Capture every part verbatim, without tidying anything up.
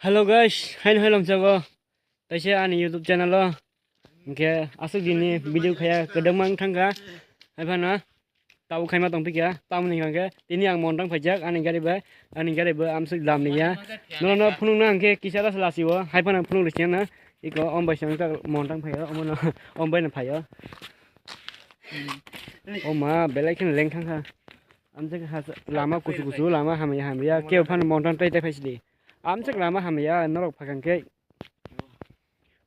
Hello guys, haino hai lomsago. Taisa ani YouTube channel o. Hwnkhe aswk dini video khaya kwdwkma wng thangkha. Haiphano tabuk khaima tongpikha. Tamoni hwnkhe tini ang Montang phaijak ani gari bai. Ani gari bo amswk dam niya. Nono phunukna hwnkhe kisa das lasio. Haiphano phunuk rwsiya na. Iko om bai siyang tak Montang phaiya. Omono om bai no phaiya. O ma belai kheno leng thangkha. Amswk lama kusu kusu lama hamya hamya. Kebo phano Montang tai tai phaisidi. Amswk lama hamya norok phaikha khe.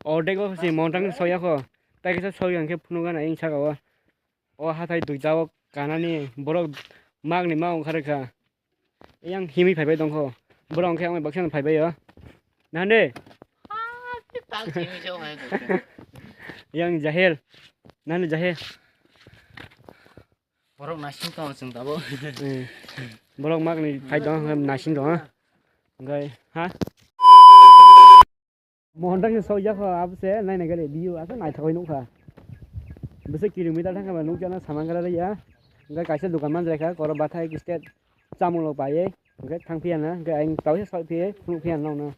Ordek o se Montang soya kho. Tai kisa soya khe phunukgana ing saka o. O hathai duita o kanani borok magni ma ongkha rwkha. Yang himwi phaibai tongkho. Borok hwnkhe ang baksa phaibai o. Nande? Yang jahil. Nande jahil. Borok nasing tong chwng tabuk. Eh. Borok magni phai tong nasing tong. Hwnkhe ha? Montang ni sokjak kho abose naina gari view asa naithok nukha. Bwswk kilometer thangkha ba nukjakno samang gara ya. Hwnkhe kaisa dukan manjaraikha koro bathai state chamung rok paiwi hwnkhe thangphiya na hwnkhe ayang tawisa sokphiya phunukphiya nokno.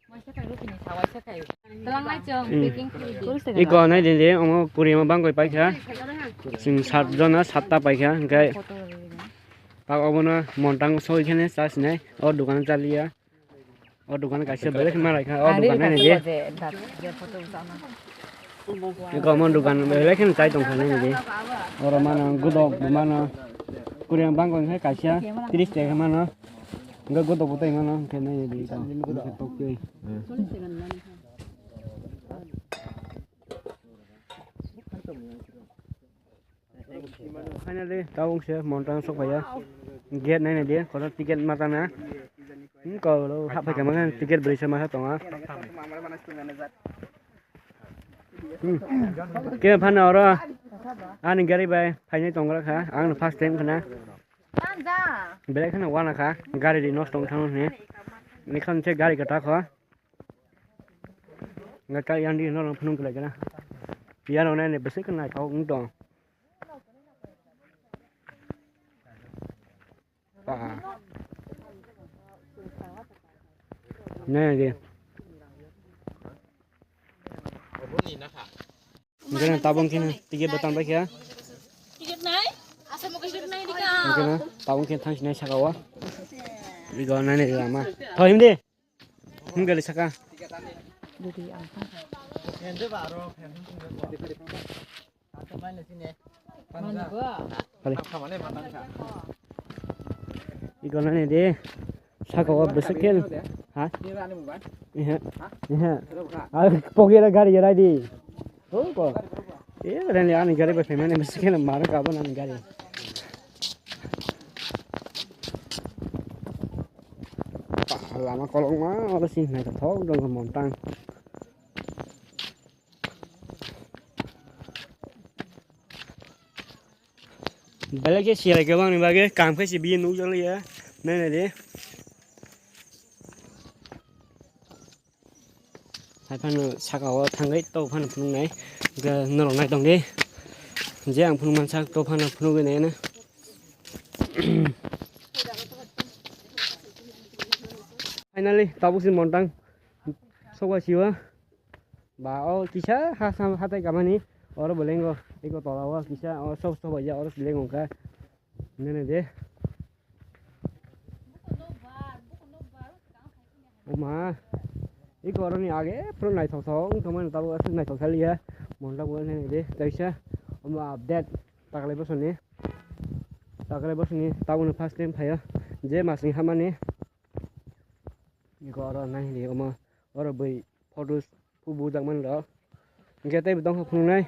Iko nai de de omo kurima bangkoi paikha. Chwng sat jona satta paikha hwnkhe tak obono Montang soi khene cha sinai o dukan chaliya. O dukan kaisa belai khe malai kha, o dukan nai nai di. Eko omo dukan belai khe chai tong kha nai nai di. Oro mano gudok bo mano. Kuriyang bangkok khe kaisa tris taka khe mano. Hwnkhe gudok bo tei mano hwnkhe nai nai di. Finally, tabuk se Montang sok phaiya. Gate nai nai di, kotor ticket ma tana. Hmm, ko hap phai kama ticket bwrwi se ma tonga. Hmm. Ke phano oro ani gari bai phainai tongra kha. Ang first time khna. Belai khna wana kha. Gari di nosto wng thang ni. Ni khan se gari kata kho. Ngai ka yang di no phunung kla kena. Yang no ne bese kena kau ung tong. Pa. Ne ge. Ngai tabung kena ticket batang bai kya. Ticket nai? Asa mo ticket nai dika. Ngai tabung kena thang sinai saka wa. Igo nai ne lama. Thoi him de. Him gali saka. Kali. Iko nani de. Saka wa besekel. Ha? Ihe. Ihe. Ar pogera gari rai di. Oh, ko. Eh, rani ani gari ba payment mesti kena mara ka ba nani gari. Pa, lama kolokma, oro sing naithothok dong Montang. Belai khe sirai kwbangni bagwi kam khe se biyo nukjakliya, nainai di. Hai phano saka o thangwi tok phano phunuknai. Hwnkhe norok nai tongdi. Je ang phunuk mansa tok phano phunugwi naino. Finally, tabuk si Montang sokwa siwa. Ba o kisa ha sam hatai kamani oro belengo. Iko tola o kisa o sok sok ya oro belengo ka. Nene de. Oma. Iko oroni age phuru naithok thok wng thangmani tabuk aswk naithok thaliya. Monda bo nene de kaisa. Oma update taklai bosoni. Taklai bosoni tabukni first time phaio. Je masni hamani. Iko oro nai hini omo oro bui photos. Ku bujak mani rok. Hingke tei bo tongkha phunuknai.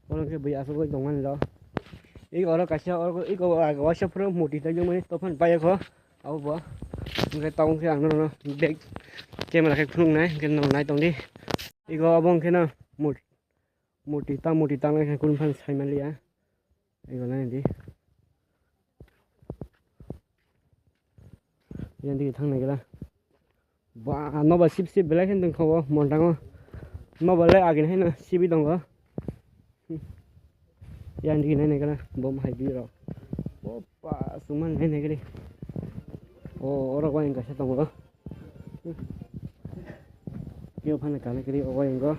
Oro hingke bui asugoi tongmani rok. Ego oro kaisa oro ego waisa phuru moti tei jongmani tophani payakho. Abo bo. Hingke tabuk khe ang norokno back camera khe phunuknai hingke norok nai tongdi. Ego abo hingke no moti ta moti tangnai khe kunu phano saimanliya. Ego nai di. Yang di thang nai gra. Ba, noba sip sip belai khe tongkha o Montango. Noba le agini haino sibi tongo. Yang di nai nai gra bom hai bi rok. Opa, suman nai nai gri. O, oro ko yang kasa tongo. Kebo phano kale kiri ogo ingo.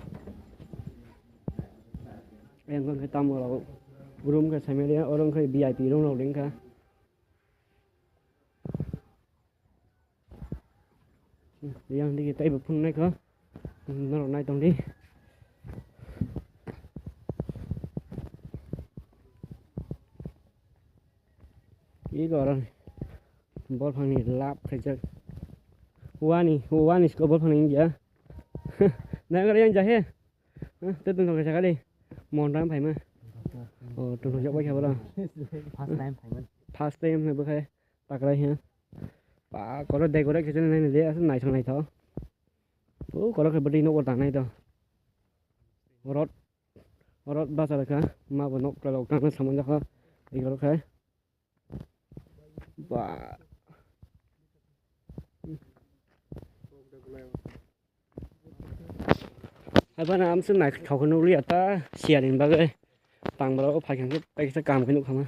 Ingo khe tamo rok room khe samari ya, oro khe V I P room rok ring kha. Yang digi taibo phunuknai kho. Norok nai tongdi. Ego oro bol phangni lab khaijak. Wani, wani siko bol phangni wngya. Nang yang jahe. Te tong thok sakali. Monda phaima. O tong thok jak bai kha bolo. First time phaima. First time ne bwkhai. Takrai he. Pa koro decorate khe nai nai de aswk naithok naithok. O koro khe bwtwi nokbar tangnai to. Rot, rot bachar kha, ma bo nok kwlai rok tangna samani jakha. Eko khe. Ba. Hai bana amswk naithok khe nukliya ta siya ni bagwi. Tang bwlao phai khe paikhe kaham khe nukha ma.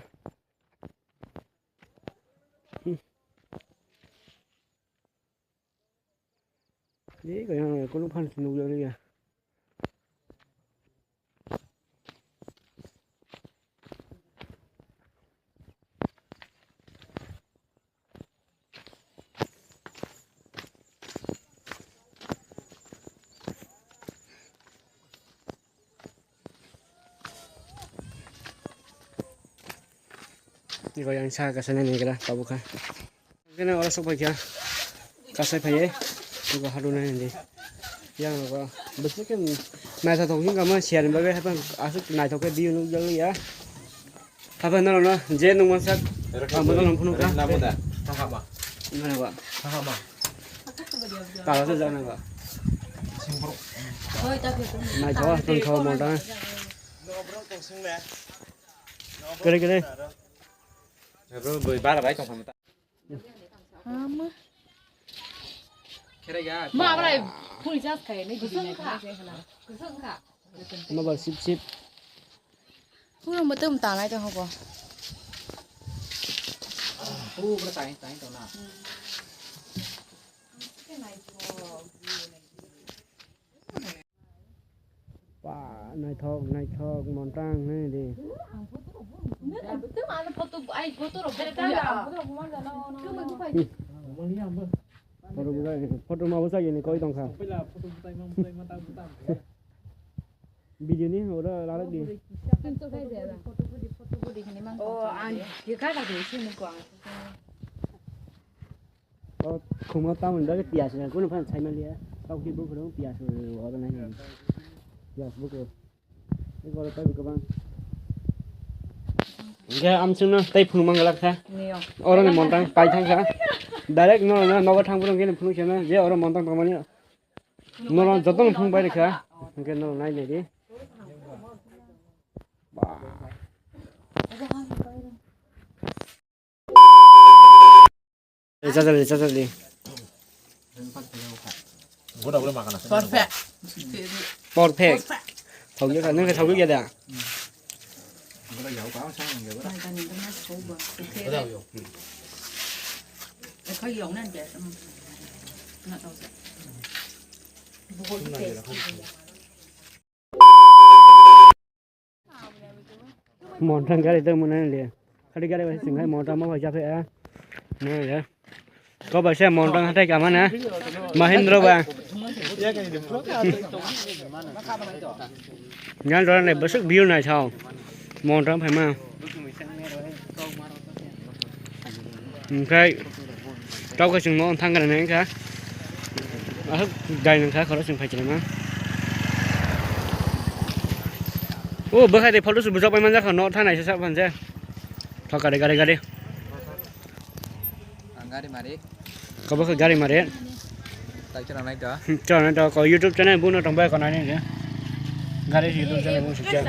Ni kaya kunu phan sinu ya ya. Iko yang sa kasane ni kala tabukha. Kene oro sok pai kha. Kasai phaiye. Iko hadu na hindi. Yang ko. Besi ke naithotok hingka ma share bagwi hapan asuk naithok ke view nuk jagwi ya. Hapan no no je nung mansak. Ang bono nung phunuk ka. Namu da. Thahama. Mana ba. Thahama. Tala se jana ba. Naithok tong thok mo ta. Kere kere. Bro, bui bara bai tong khamta. Hama. Kere ya. Ma abra phuli jas khai ne gidi na khai se hala. Kusung kha. Ma ba sip sip. Pura matum tanai to hobo. Pura tanai tanai to na. Ba, naithok, naithok, montang, nai di. Photo bukai, photo ma bukai ni koi tongkha. Video ni oro lalak di. Oh, ang, ye ka ka de, sini ko ang. O khuma tamoni bagwi piyas rwkha, kunu phano saimaliya. Tokti buphuru piyas rwkha, oro nai nai. Piyas buphuru. Eko oro taibo kwbang. Hingke amsongno tei phunukma glak kha. Niyo. Oroni montang pai thang kha. Direct no, no, nogo thang phuru hingke phunuk kheno je oro montang tongmani. Norok jotono phunuk bai rwkha. Hingke norok nai nai di. Ba. Chajali, chajali. Perfect. Perfect. Thok ya, nang thok ya da. Montang gari tong mwnai le. Khali gari bai sing hai montang ma bai japhe a. No ya. Ko bai se montang hatai kama na. Mahindra ba. Nyan dora nai besuk view nai sao. Montang phai ma. Hingkhai tau khe chwng no thang gra nai kha. Aswk dai nang kha khoro chwng phai chwng ma. O bwkhai de photo shoot bwswk pai man jak kha no thanai se sak phan se. Thok gari gari gari. Ang gari mari. Kobo khe gari mari. Tai chwra nai da. Chwra nai da ko YouTube channel buno tong bai ko nai ni. Gari YouTube channel buno sukya.